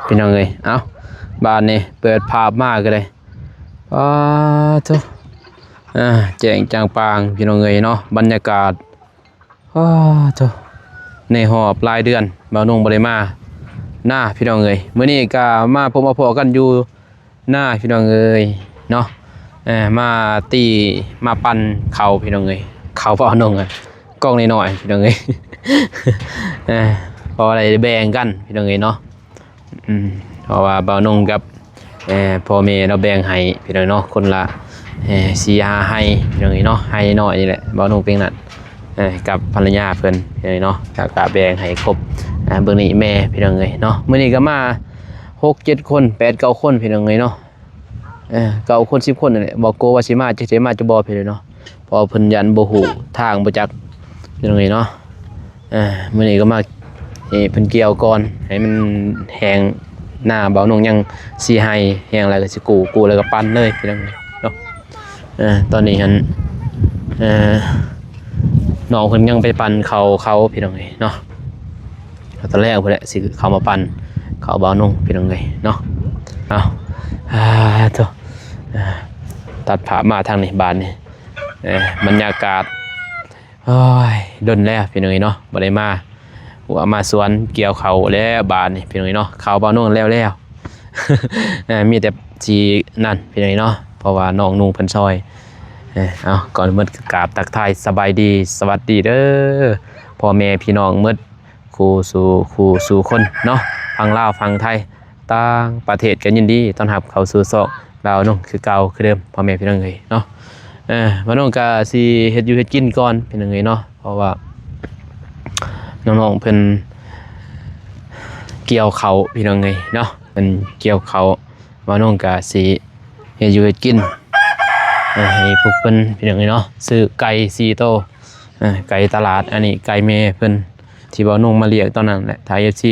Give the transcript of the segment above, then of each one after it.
ພີ່ນ້ອງເອີຍ. ເອົ້າ ບາດນີ້ເປີດພາບມາກໍໄດ້ ປາໂທ້ ອ່າ ແຈ້ງຈາງປາງ ພີ່ນ້ອງເອີຍເນາະ. ບັນຍາກາດ ປາໂທ້ ໃນຮອບຫຼາຍເດືອນ ບ່າວນົງບໍ່ໄດ້ມານາ ພີ່ນ້ອງເອີຍ. ມື້ນີ້ກໍມາພົບມາພໍ້ກັນຢູ່ນາ ພີ່ນ້ອງເອີຍເນາະ. ເອີ ມາຕີ ມາປັ່ນເຂົ້າ ພີ່ນ້ອງເອີຍ. ເຂົ້າບ່າວນົງ ອະ ກ້ອງນ້ອຍໆ ພີ່ນ້ອງເອີຍ. ເອີ ພໍໄດ້ແບ່ງກັນ ພີ່ນ້ອງເອີຍເນາະ. ອືມ ເພາະວ່າບ່າວນົງກັບ ເອີ ພໍ່ແມ່ເນາະ ແບ່ງໃຫ້ ພີ່ນ້ອງເນາະ ຄົນລະ ເອີ ສີ່ຫ້າໄຮ່ ພີ່ນ້ອງເອີຍເນາະ. ໄຮ່ນ້ອຍນີ້ແຫຼະ ບ່າວນົງເປັນນັ້ນ ເອີ ກັບພັນລະຍາເພິ່ນ ພີ່ນ້ອງເນາະ. ແລ້ວກໍແບ່ງໃຫ້ຄົບ ອ່າ ເບິ່ງນີ້ແມ່ ພີ່ນ້ອງເອີຍເນາະ. ມື້ນີ້ກໍມາຫົກເຈັດຄົນ ແປດເກົ້າຄົນ ພີ່ນ້ອງເອີຍເນາະ. ເອີ ເກົ້າຄົນ ສິບຄົນນັ້ນແຫຼະ. ບໍ່ໂກວ່າຊິມາ ຈັກຊິມາຈະບໍ່ ພີ່ນ້ອງເນາະ. ເພາະວ່າເພິ່ນຢ້ານບໍ່ຮູ້ທາງ ບໍ່ຈັກ ພີ່ນ້ອງເອີຍເນາະ. ເອີ ມື້ນີ້ກໍມາໃຫ້ເພິ່ນກ່ຽວກ່ອນ ໃຫ້ມັນແຫ້ງ. ນາບ່າວນົງຍັງສີ່ໄຮ່ ແຫ້ງແລ້ວກໍຊິກູ້ ກູ້ແລ້ວກໍປັ່ນເລີຍ ພີ່ນ້ອງເອີຍເນາະ. ເອີ ຕອນນີ້ຫັ້ນ ເອີ ນ້ອງເພິ່ນຍັງໄປປັ່ນເຂົ້າເຂົາ ພີ່ນ້ອງເອີຍເນາະ. ຕອນແລກພຸ້ນແຫຼະ ຊິເຂົ້າມາປັ່ນເຂົ້າບ່າວນົງ ພີ່ນ້ອງເອີຍເນາະ. ເອົາ ອ່າ ໂທ້ ຕັດພາບມາທາງນີ້ບາດນີ້. ເອີ ບັນຍາກາດ ໂອ້ຍ ດົນແລ້ວ ພີ່ນ້ອງເອີຍເນາະ ບໍ່ໄດ້ມາຫົວມາສວນກ່ຽວເຂົ້າແລ້ວບາດນີ້ ພີ່ນ້ອງເອີຍເນາະ. ເຂົ້າບ່າວນົງແລ້ວໆ ເອີ ມີແຕ່ຊິນັ້ນ ພີ່ນ້ອງເອີຍເນາະ ເພາະວ່ານ້ອງນຸ່ງເພິ່ນຊ່ອຍ. ເອີ ເອົາ ກ່ອນອື່ນກໍກາບທັກທາຍສະບາຍດີ ສະຫວັດດີເດີ ພໍ່ແມ່ພີ່ນ້ອງໝົດ ຄູ່ສູ່ ຄູ່ສູ່ຄົນເນາະ ຝັ່ງລາວ ຝັ່ງໄທ ຕ່າງປະເທດ ກໍຍິນດີຕ້ອນຮັບເຂົ້າສູ່ຊ່ອງບ່າວນົງຄືເກົ່າຄືເດີມ ພໍ່ແມ່ພີ່ນ້ອງເອີຍເນາະ. ເອີ ບ່າວນົງກໍຊິເຮັດຢູ່ເຮັດກິນກ່ອນ ພີ່ນ້ອງເອີຍເນາະ ເພາະວ່ານ້ອງໆເພິ່ນກ່ຽວເຂົ້າ ພີ່ນ້ອງເອີຍເນາະ. ເພິ່ນກ່ຽວເຂົ້າ ບ່າວນົງກໍຊິເຮັດຢູ່ເຮັດກິນ ເອີ ໃຫ້ພວກເພິ່ນ ພີ່ນ້ອງເອີຍເນາະ. ຊື້ໄກ່ສີ່ໂຕ ເອີ ໄກ່ຕະຫຼາດ ອັນນີ້ໄກ່ແມ່ເພິ່ນ ທີ່ບ່າວນົງມາລ້ຽງຕອນນັ້ນແຫຼະ ຖ້າເອັຟຊີ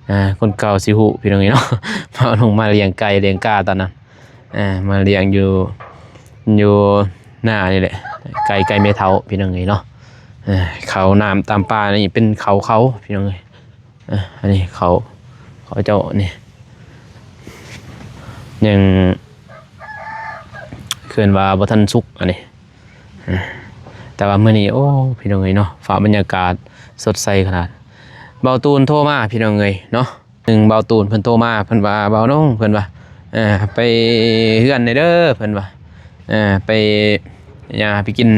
ເອີ ຄົນເກົ່າຊິຮູ້ ພີ່ນ້ອງເອີຍເນາະ. ບ່າວນົງມາລ້ຽງໄກ່ລ້ຽງກາຕອນນັ້ນ ເອີ ມາລ້ຽງຢູ່ ຢູ່ນານີ້ແຫຼະ ໄກ່ ໄກ່ແມ່ເຖົ້າ ພີ່ນ້ອງເອີຍເນາະ. ເອີ ເຂົ້ານ້ຳຕາມປ່ານີ້ເປັນເຂົ້າເຂົາ ພີ່ນ້ອງເອີຍ. ເອີ ອັນນີ້ເຂົາ ເຂົາເຈົ້ານີ້ ຍັງເອີ້ນວ່າບໍ່ທັນສຸກອັນນີ້. ເອີ ແຕ່ວ່າມື້ນີ້ ໂອ້ ພີ່ນ້ອງເອີຍເນາະ ຟ້າບັນຍາກາດສົດໃສຂະໜາດ. ບ່າວຕູນໂທມາ ພີ່ນ້ອງເອີຍເນາະ. ໜຶ່ງ ບ່າວຕູນເພິ່ນໂທມາ ເພິ່ນວ່າ ບ່າວນົງ ເພິ່ນວ່າ ເອີ ໄປເຮືອນແດ່ເດີ ເພິ່ນວ່າ ເອີ ໄປ ຫຍັງ ໄປກິນ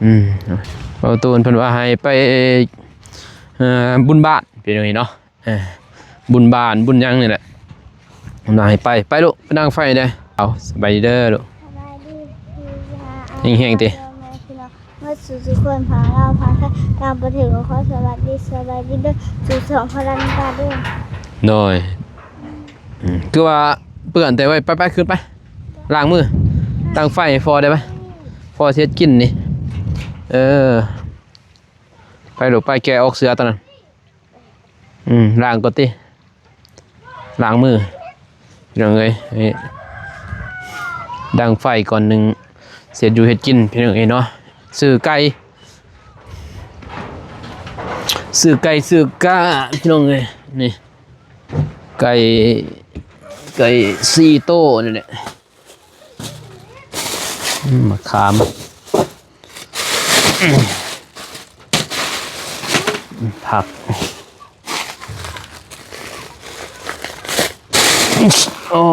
ອືມ ບ່າວຕູນເພິ່ນວ່າໃຫ້ໄປ ເອີ ບຸນບ້ານ ພີ່ນ້ອງເອີຍເນາະ. ເອີ ບຸນບ້ານບຸນຫຍັງນີ້ແຫຼະ ເພິ່ນວ່າໃຫ້ໄປ ໄປລູກ ໄປດັງໄຟເດີ. ເອົາ ສະບາຍດີເດີລູກ ສະບາຍດີ ແຮງໆຕິ ໝົດສູ່ທຸກຄົນ ພາລາວ ພາໄທ ຕ່າງປະເທດ ກໍຂໍສະຫວັດດີ ສະບາຍດີເດີ ສູ່ຊ່ອງພາລາວນຳຕາເດີ. ໂດຍ ອືມ ຄືວ່າເປື້ອນແຕ່ໄວ້ ໄປໆ ຂຶ້ນໄປ ລ້າງມື ຕັ້ງໄຟໃຫ້ພໍ່ໄດ້ໄປ ພໍ່ຊິເຮັດກິນນີ້. ເອີ ໄປລູກ ໄປແກະອອກເສື້ອຕົວນັ້ນ. ອືມ ລ້າງກ່ອນຕິ ລ້າງມື ພີ່ນ້ອງເອີຍ. ນີ້ ດັງໄຟກ່ອນໜຶ່ງ ເຮັດຢູ່ເຮັດກິນ ພີ່ນ້ອງເອີຍເນາະ. ຊື້ໄກ່ ຊື້ໄກ່ ຊື້ກາ ພີ່ນ້ອງເອີຍ. ນີ້ ໄກ່ ໄກ່ສີ່ໂຕນີ້ແຫຼະ. ອືມ ໝາກຂາມ ຜັກ ໂອ້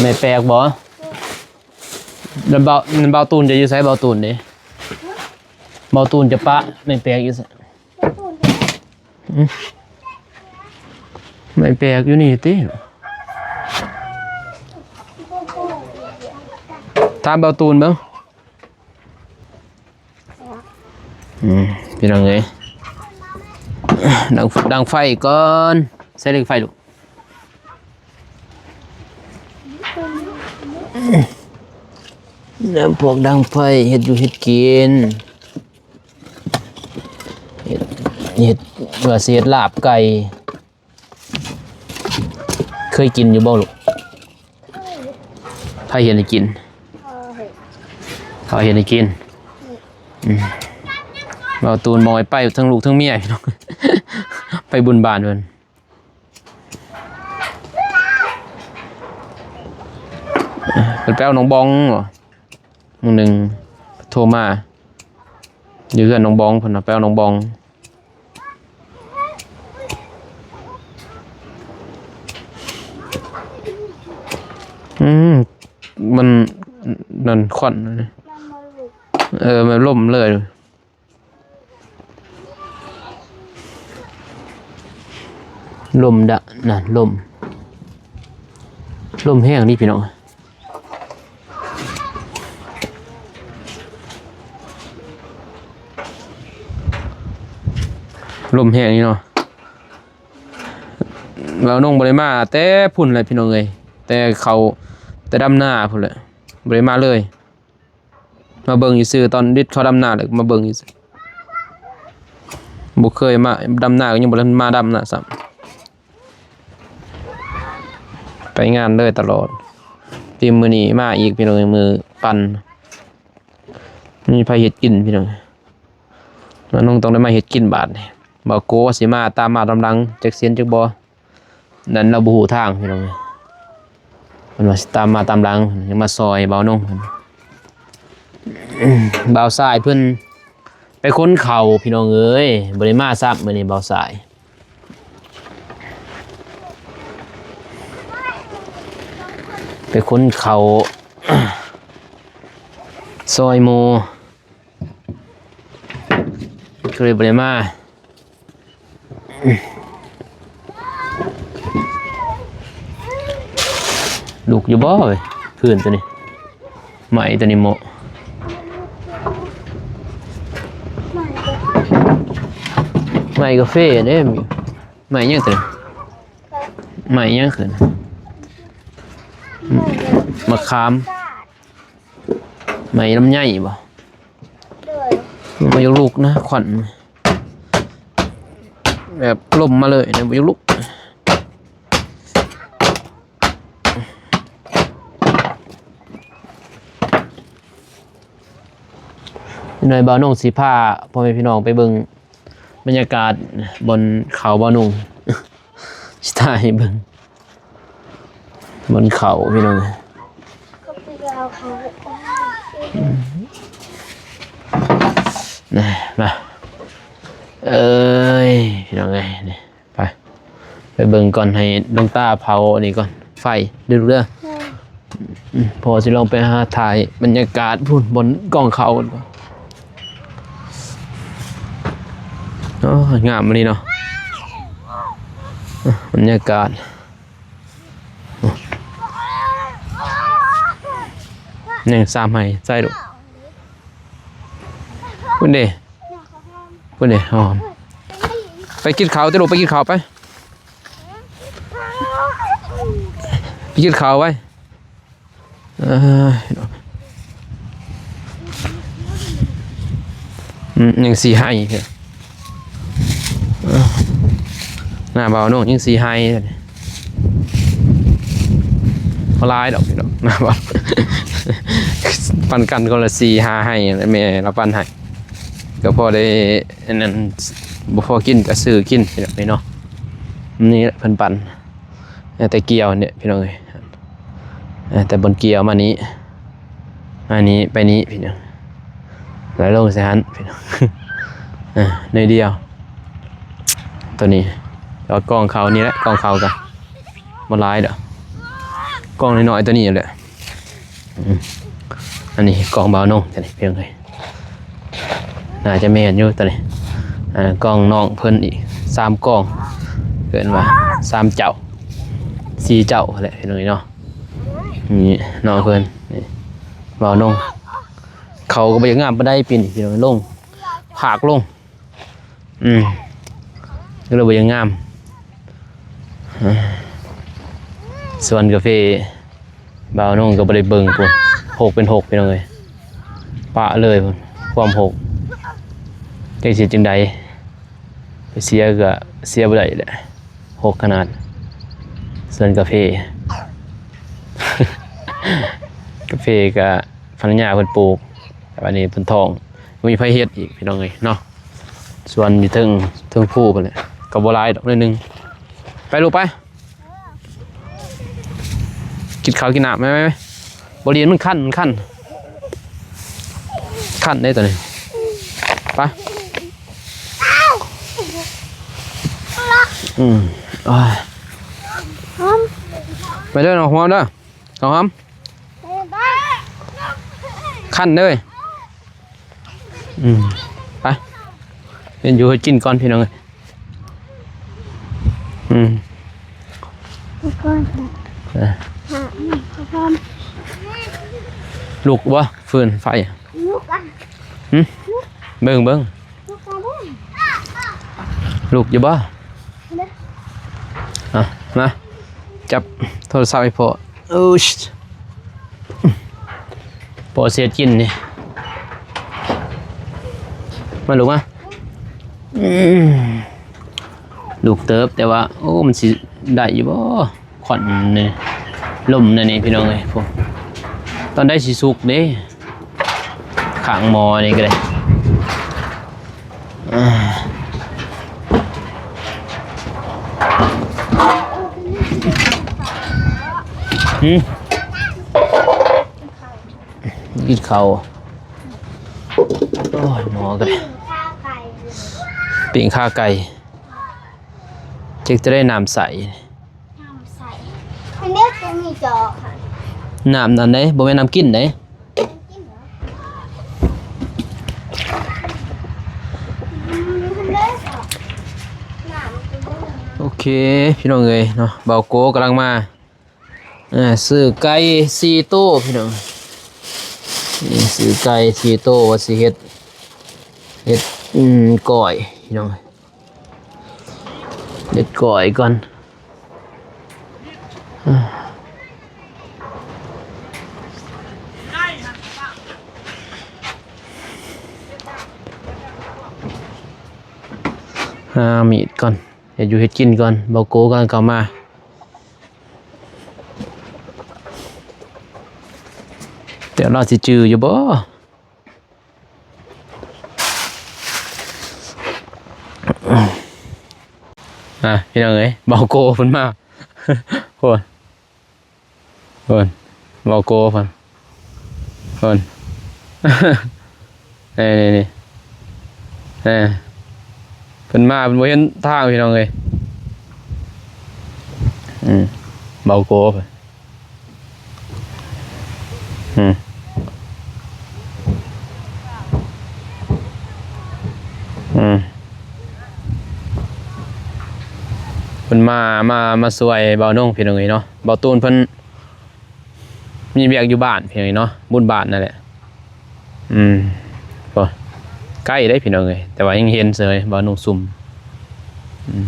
ແມ່ແປກບໍ່? ແລ້ວເບົາ ແມ່ນເບົາຕູນຈະຢູ່ໃສ? ເບົາຕູນເດ້ ເບົາຕູນຈະປະແມ່ແປກຢູ່ໃສ? ອືມ ໄມ້ແປກຢູ່ນີ້ຕິ ຖາມເບົາຕູນເບິ່ງ. ອືມ ພີ່ນ້ອງເອີຍ ດັງ ດັງໄຟກ່ອນ. ໃສ່ເຫຼັກໄຟລູກ ແລ້ວພວກດັງໄຟເຮັດຢູ່ເຮັດກິນ. ເຮັດ ເຮັດ ວ່າຊິເຮັດລາບໄກ່. ເຄີຍກິນຢູ່ບໍ່ລູກ? ໃຜເຮັດໃຫ້ກິນ? ພໍ່ເຮັດ ພໍ່ເຮັດໃຫ້ກິນ. ອືມ ບ່າວຕູນບໍ່ໃຫ້ໄປ ທັງລູກທັງເມຍພີ່ນ້ອງ ໄປບຸນບ້ານເພິ່ນ ເພິ່ນໄປເອົານ້ອງບອງບໍ ມື້ໜຶ່ງໂທມາ ຢູ່ເຮືອນນ້ອງບອງ ເພິ່ນວ່າໄປເອົານ້ອງບອງ. ອືມ ມັນ ນັ້ນ ຄວັນ ເອີ ມັນລົມເລີຍ ລົມດະ ນັ້ນ ລົມ ລົມແຮງນີ້ພີ່ນ້ອງ. ລົມແຮງນີ້ເນາະ ບ່າວນົງບໍ່ໄດ້ມາແຕ່ພຸ້ນແຫຼະພີ່ນ້ອງເອີຍ ແຕ່ເຂົາ ແຕ່ດຳນາພຸ້ນແຫຼະ ບໍ່ໄດ້ມາເລີຍ ມາເບິ່ງຊື່ໆ ຕອນດິດເຂົາດຳນາແລ້ວມາເບິ່ງຊື່ໆ ບໍ່ເຄີຍມາດຳນາ ກໍຍັງບໍ່ທັນມາດຳນາຊ້ຳ. ໄປງານເລີຍຕະຫຼອດ ຕິມມື້ນີ້ມາອີກພີ່ນ້ອງ ມື້ປັ່ນ ມີໃຜເຮັດກິນພີ່ນ້ອງ ນ້ອງຕ້ອງໄດ້ມາເຮັດກິນບາດນີ້ ບໍ່ໂກວ່າຊິມາຕາມມາຕາມຫຼັງ ຈັກເຊັນຈັກບໍ່ ນັ້ນລາວບໍ່ຮູ້ທາງພີ່ນ້ອງ ເພິ່ນວ່າຊິຕາມມາຕາມຫຼັງ ຍັງມາຊ່ອຍບ່າວນົງ ບ່າວຊາຍເພິ່ນໄປຂົນເຂົ້າພີ່ນ້ອງເອີຍ ບໍ່ໄດ້ມາຊ້ຳມື້ນີ້ ບ່າວຊາຍ ໄປຂົນເຂົ້າ ຊ່ອຍໝູ່ ກໍເລີຍບໍ່ໄດ້ມາ ລຸກຢູ່ບໍ່ເວີຍ ພື້ນໂຕນີ້ ໄມ້ໂຕນີ້ເໝາະ ໄມ້ກາເຟເດ້ ໄມ້ຫຍັງໂຕນີ້ ໄມ້ຫຍັງຄື ໝາກຂາມ ໄມ້ລຳໄຍບໍ່ ໂດຍ ມັນບໍ່ຢາກລຸກນະ ຄວັນ ແບບລົມມາເລີຍນະ ບໍ່ຢາກລຸກ. ຈັກໜ່ອຍບ່າວນົງຊິພາພໍ່ແມ່ພີ່ນ້ອງໄປເບິ່ງບັນຍາກາດບ່ອນເຂົ້າບ່າວນົງ ຊິຖ່າຍໃຫ້ເບິ່ງ ບ່ອນເຂົ້າພີ່ນ້ອງ ນະ ມາ ເອີຍ ພີ່ນ້ອງເອີຍ ນີ້ ໄປ ໄປເບິ່ງກ່ອນ ໃຫ້ຫຼວງຕາເຜົາອັນນີ້ກ່ອນ ໄຟ ເດີລູກເດີ ອືມ ພໍ່ຊິລອງໄປຫາຖ່າຍບັນຍາກາດພຸ້ນ ບ່ອນກອງເຂົ້າກ່ອນ ໂອ້ຍ ງາມອີ່ຫຼີເນາະ ບັນຍາກາດ ຍັງສາມໄຮ່ໃສ່ລູກ ພຸ້ນເດ້ ພຸ້ນເດ້ ຫອມ ໄປກິນເຂົ້າຕິລູກ ໄປກິນເຂົ້າໄປ ໄປກິນເຂົ້າໄປ ເອີ ອືມ ຍັງສີ່ໄຮ່ ເອີ ໜ້າບ່າວນົງຍັງສີ່ໄຮ່ ບໍ່ຫຼາຍດອກພີ່ນ້ອງ ໜ້າບ່າວ ປັນກັນຄົນລະສີ່ຫ້າໄຮ່ ແມ່ລາວປັນໃຫ້ ກໍພໍໄດ້ອັນນັ້ນ ບໍ່ພໍກິນກໍຊື້ກິນພີ່ນ້ອງເອີຍເນາະ ນີ້ແຫຼະເພິ່ນປັນ ແຕ່ກ່ຽວນີ້ພີ່ນ້ອງເອີຍ ແຕ່ບ່ອນກ່ຽວມານີ້ ມານີ້ໄປນີ້ພີ່ນ້ອງ ແລ້ວລົງໃສ່ຫັ້ນພີ່ນ້ອງ ເອີ ໜ້ອຍດຽວ ໂຕນີ້ ແລ້ວກໍກອງເຂົ້ານີ້ແຫຼະ ກອງເຂົ້າກໍບໍ່ຫຼາຍດອກ ກອງນ້ອຍໆ ໂຕນີ້ແຫຼະ ອືມ ອັນນີ້ກອງບ່າວນົງ ໂຕນີ້ພີ່ນ້ອງເອີຍ ໜ້າຈະແມ່ນຢູ່ໂຕນີ້ ອ່າ ກອງນ້ອງເພິ່ນອີກສາມກອງ ເອີ້ນວ່າສາມເຈົ້າ ສີ່ເຈົ້າຫັ້ນແຫຼະພີ່ນ້ອງເອີຍເນາະ ນີ້ນ້ອງເພິ່ນ ນີ້ບ່າວນົງ ເຂົາກໍບໍ່ຢາກງາມປານໃດປີນີ້ພີ່ນ້ອງ ລົງ ພາກລົງ ອືມ ກໍເລີຍບໍ່ຢາກງາມ ສວນກາເຟ ບ່າວນົງກໍບໍ່ໄດ້ເບິ່ງພຸ້ນ ຫົກເປັນຫົກພີ່ນ້ອງເອີຍ ປະເລີຍພຸ້ນ ຄວາມຫົກ ຈັກຊິເຮັດຈັ່ງໃດ ໄປເສຍກໍເສຍບໍ່ໄດ້ແຫຼະ ຫົກຂະໜາດ ສວນກາເຟ ກາເຟກໍພັນລະຍາເພິ່ນປູກ ແຕ່ວ່ານີ້ເພິ່ນທ້ອງ ບໍ່ມີໃຜເຮັດອີກພີ່ນ້ອງເອີຍເນາະ ສວນຢູ່ເທິງ ເທິງພູພຸ້ນແຫຼະ ກໍບໍ່ຫຼາຍດອກ ໜ້ອຍໜຶ່ງ. ໄປລູກໄປ ກິນເຂົ້າກິນນ້ຳ ໄປ ໄປ ໄປ. ບໍ່ຫຼິ້ນ ມັນຄັນ ມັນຄັນ ຄັນເດ້ໂຕນີ້. ໄປ ອືມ ໂອ້ຍ ໄປເດີນ້ອງຫອມເດີ ນ້ອງຫອມ ຄັນເດີ. ອືມ ໄປ ເຮັດຢູ່ເຮັດກິນກ່ອນພີ່ນ້ອງເອີຍ. ອືມ ລຸກບໍ່ ຟືນໄຟ ລຸກອະ ຫຶ ເບິ່ງ ເບິ່ງ ລຸກຢູ່ບໍ່? ເອົາ ມາ ຈັບໂທລະສັບໃຫ້ພໍ່. ໂອ້ຍ ພໍ່ຊິເຮັດກິນນີ້ ມາລູກມາ. ອືມ ລູກເຕີບ ແຕ່ວ່າ ໂອ້ ມັນຊິໄດ້ຢູ່ບໍ່? ຄວັນນີ້ ລົມແນວນີ້ພີ່ນ້ອງເອີຍ ໂອ້ ຕອນໃດຊິສຸກເດ້? ຂ້າງໝໍ້ນີ້ກໍໄດ້ ຫຶ ກິນເຂົ້າ. ໂອ້ຍ ໝໍ້ກໍໄດ້ ປີ້ງຂາໄກ່ ຈັກຈະໄດ້ນ້ຳໃສ ນ້ຳໃສ ອັນນີ້ກໍມີຈອກ ນ້ຳນັ້ນເດ້ ບໍ່ແມ່ນນ້ຳກິນເດ້. ໂອເຄ ພີ່ນ້ອງເອີຍເນາະ ບ່າວໂກກຳລັງມາ ເອີ ຊື້ໄກ່ສີ່ໂຕພີ່ນ້ອງ ນີ້ ຊື້ໄກ່ສີ່ໂຕ ວ່າຊິເຮັດ ເຮັດ ອືມ ກ້ອຍພີ່ນ້ອງ ເຮັດກ້ອຍກ່ອນ. ຫາມີດກ່ອນ ເຮັດຢູ່ເຮັດກິນກ່ອນ ບ່າວໂກກຳລັງເຂົ້າມາ. ແຕ່ລາວຊິຈື່ຢູ່ບໍ່? ອ່າ ພີ່ນ້ອງເອີຍ ບ່າວໂກເພິ່ນມາ ໂອ້ຍ ໂອ້ຍ ບ່າວໂກເພິ່ນ ເພິ່ນ ນີ້ໆໆ ເອີ ເພິ່ນມາ ເພິ່ນບໍ່ເຫັນທາງ ພີ່ນ້ອງເອີຍ. ອືມ ບ່າວໂກ ອືມ ອືມ ເພິ່ນມາ ມາ ມາຊ່ວຍບ່າວນົງ ພີ່ນ້ອງເອີຍເນາະ. ບ່າວຕູນເພິ່ນ ມີວຽກຢູ່ບ້ານພຽງນີ້ເນາະ ບຸນບ້ານນັ້ນແຫຼະ. ອືມ ໂອ້ ໃກ້ເດ້ພີ່ນ້ອງເອີຍ ແຕ່ວ່າຍັງເຫັນເສີຍບ່າວນຸ່ງຊຸ່ມ. ອືມ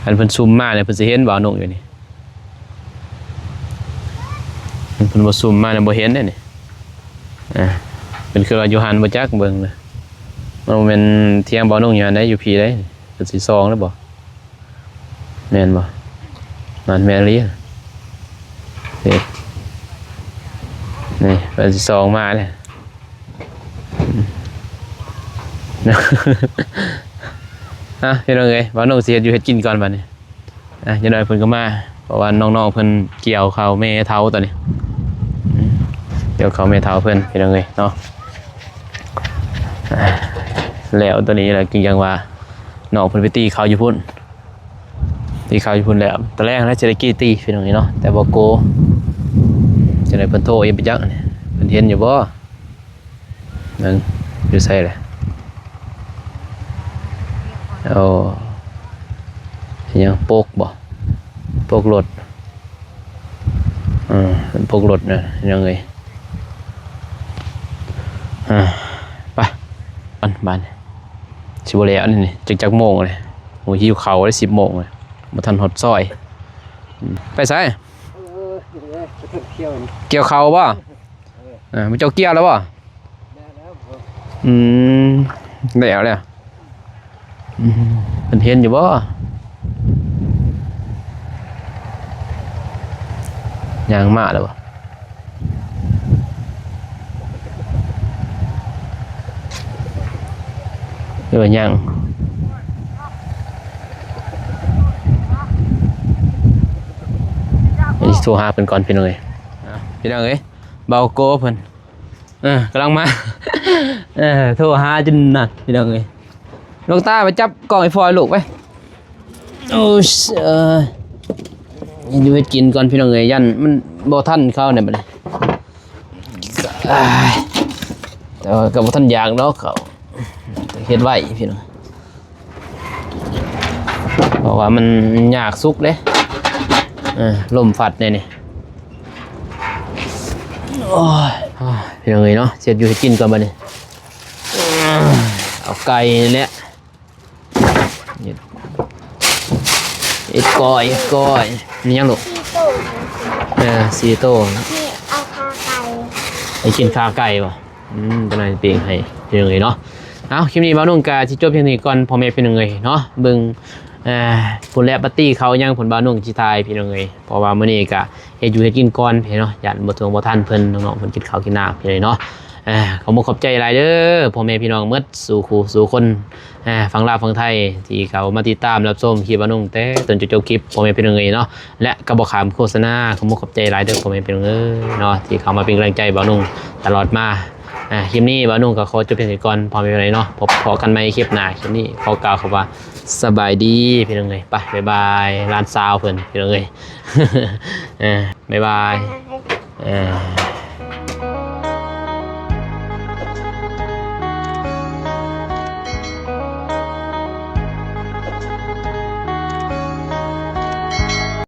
ຄັນເພິ່ນຊຸ່ມມານີ້ ເພິ່ນຊິເຫັນບ່າວນຸ່ງຢູ່ນີ້. ຄັນເພິ່ນບໍ່ຊຸ່ມມານີ້ ບໍ່ເຫັນເດ້ນີ້. ອ່າ ເພິ່ນຄືວ່າຢູ່ຫັ້ນບໍ່ຈັກ ເບິ່ງນະ ມັນບໍ່ແມ່ນຖຽງບ່າວນຸ່ງຢູ່ຫັ້ນໃດ ຢູ່ພີໃດ. ເພິ່ນຊິສ່ອງແລ້ວບໍ່? ແມ່ນບໍ່? ນັ້ນແມ່ນອີ່ຫຼີ ນີ້ ນີ້ເພິ່ນຊິສ່ອງມາແລ້ວ. ອ່ະ ພີ່ນ້ອງເອີຍ ບ່າວນຸ່ງຊິເຮັດຢູ່ເຮັດກິນກ່ອນບັດນີ້. ອ່ະ ຈັກໜ່ອຍເພິ່ນກໍມາ ເພາະວ່ານ້ອງໆເພິ່ນກ່ຽວເຂົ້າແມ່ເຖົ້າຕອນນີ້. ອືມ ກ່ຽວເຂົ້າແມ່ເຖົ້າເພິ່ນ ພີ່ນ້ອງເອີຍເນາະ. ອ່າ ແລ້ວຕອນນີ້ລະ ຄືຫຍັງວ່າ ນ້ອງເພິ່ນໄປຕີເຂົ້າຢູ່ພຸ້ນ ຕີເຂົ້າຢູ່ພຸ້ນແລ້ວ ຕອນແລງແລ້ວຊິໄດ້ກີ່ຕີພີ່ນ້ອງເອີຍເນາະ. ແຕ່ບໍ່ໂກ ຈັ່ງໃດເພິ່ນໂທອີ່ຫຍັງໄປຈັກ ເພິ່ນເຫັນຢູ່ບໍ່? ເບິ່ງ ຢູ່ໃສລະ? ໂອ້ ອີ່ຫຍັງ ປົກບໍ່? ປົກລົດ. ເອີ ເປັນພວກລົດນະ ພີ່ນ້ອງເອີຍ. ອ່າ ໄປ ອັນ ບາດນີ້ຊິບໍ່ແລ້ວນີ້ ຈັກ ຈັກໂມງແລ້ວ? ໂອ້ ຫິວເຂົ້າເດ້ ສິບໂມງແລ້ວ ບໍ່ທັນຮອດຊອຍ. ອືມ ໄປໃສ? ເອີ ໄປເກັບກ່ຽວ ກ່ຽວເຂົ້າບໍ່? ເອີ ເອີ ເຈົ້າກ່ຽວແລ້ວບໍ່? ອືມ ແລ້ວ ແລ້ວ ອືມ ເພິ່ນເຫັນຢູ່ບໍ່? ຍ່າງມາແລ້ວບໍ່? ອ ຫຼືວ່າຍັງ? ເອີ ຊິໂທຫາເພິ່ນກ່ອນພີ່ນ້ອງເອີຍ. ພີ່ນ້ອງເອີຍ ເບົາໂກເພິ່ນ ເອີ ກຳລັງມາ ເອີ ໂທຫາຈົນນັ້ນພີ່ນ້ອງເອີຍ. ຫຼວງຕາໄປຈັບກ້ອງໃຫ້ພໍ່ລູກໄປ. ໂອ້ຍ ເອີ ເຮັດຢູ່ເຮັດກິນກ່ອນພີ່ນ້ອງເອີຍ ຢ້ານມັນບໍ່ທັນເຂົາແດ່ບັດນີ້. ອ້າຍ ແຕ່ວ່າກໍບໍ່ທັນຢາກດອກເຂົາ ເຮັດໄວ້ພີ່ນ້ອງ ເພາະວ່າມັນຍາກສຸກເດ້. ເອີ ລົມພັດແດ່ນີ້. ໂອ້ຍ ໂອ້ຍ ພີ່ນ້ອງເອີຍເນາະ ເຮັດຢູ່ເຮັດກິນກ່ອນບັດນີ້. ເອົາໄກ່ນີ້ແຫຼະ ເຮັດ ເຮັດກ້ອຍ ເຮັດກ້ອຍ. ມີຫຍັງລູກ? ສີ່ໂຕ. ເອີ ສີ່ໂຕ. ນີ້ເອົາຂາໄກ່. ໄປກິນຂາໄກ່ບໍ່? ອືມ ເຈົ້ານາຍປີ້ງໃຫ້ພີ່ນ້ອງເອີຍເນາະ. ເອົາ ຄລິບນີ້ບ່າວນຸ່ງກະຊິຈົບພຽງນີ້ກ່ອນ ພໍ່ແມ່ພີ່ນ້ອງເອີຍເນາະ. ເບິ່ງ ເອີ ພຸ້ນແຫຼະ ປາຕີ້ເຂົ້າຫຍັງພຸ້ນ ບ່າວນຸ່ງຊິຖ່າຍພີ່ນ້ອງເອີຍ ເພາະວ່າມື້ນີ້ກະເຮັດຢູ່ເຮັດກິນກ່ອນພີ່ນ້ອງເນາະ ຢ້ານບໍ່ເຖິງບໍ່ທັນເພິ່ນ ນ້ອງໆເພິ່ນກິນເຂົ້າກິນນ້ຳພີ່ນ້ອງເອີຍເນາະ. ເອີ ຂໍຂອບໃຈຫຼາຍເດີ ພໍ່ແມ່ພີ່ນ້ອງໝົດສູ່ຄູ່ສູ່ຄົນ ເອີ ຝັ່ງລາວຝັ່ງໄທ ທີ່ເຂົ້າມາຕິດຕາມຮັບຊົມຄລິບບ່າວນຸ່ງແຕ່ຕົ້ນຈົນຈົບຄລິບ ພໍ່ແມ່ພີ່ນ້ອງເອີຍເນາະ. ແລະກໍບໍ່ຂ້າມໂຄສະນາ ຂໍຂອບໃຈຫຼາຍເດີ ພໍ່ແມ່ພີ່ນ້ອງເອີຍເນາະ ທີ່ເຂົ້າມາເປັນກຳລັງໃຈບ່າວນຸ່ງຕະຫຼອດມາ. ອາ ຄລິບນີ້ບ່າວນຸ່ງກໍຂໍຈົບພຽງເທົ່ານີ້ກ່ອນ ພໍ່ແມ່ພີ່ນ້ອງເນາະ. ພົບພໍ້ກັນໃໝ່ຄລິບໜ້າ. ຄລິບນີ້ຂໍກ່າວຄຳວ່າສະບາຍດີພີ່ນ້ອງເອີຍ. ໄປ ບາຍບາຍ ຫຼານສາວເພິ່ນພີ່ນ້ອງເອີຍ. ເອີ ບາຍບາຍ ເອີ.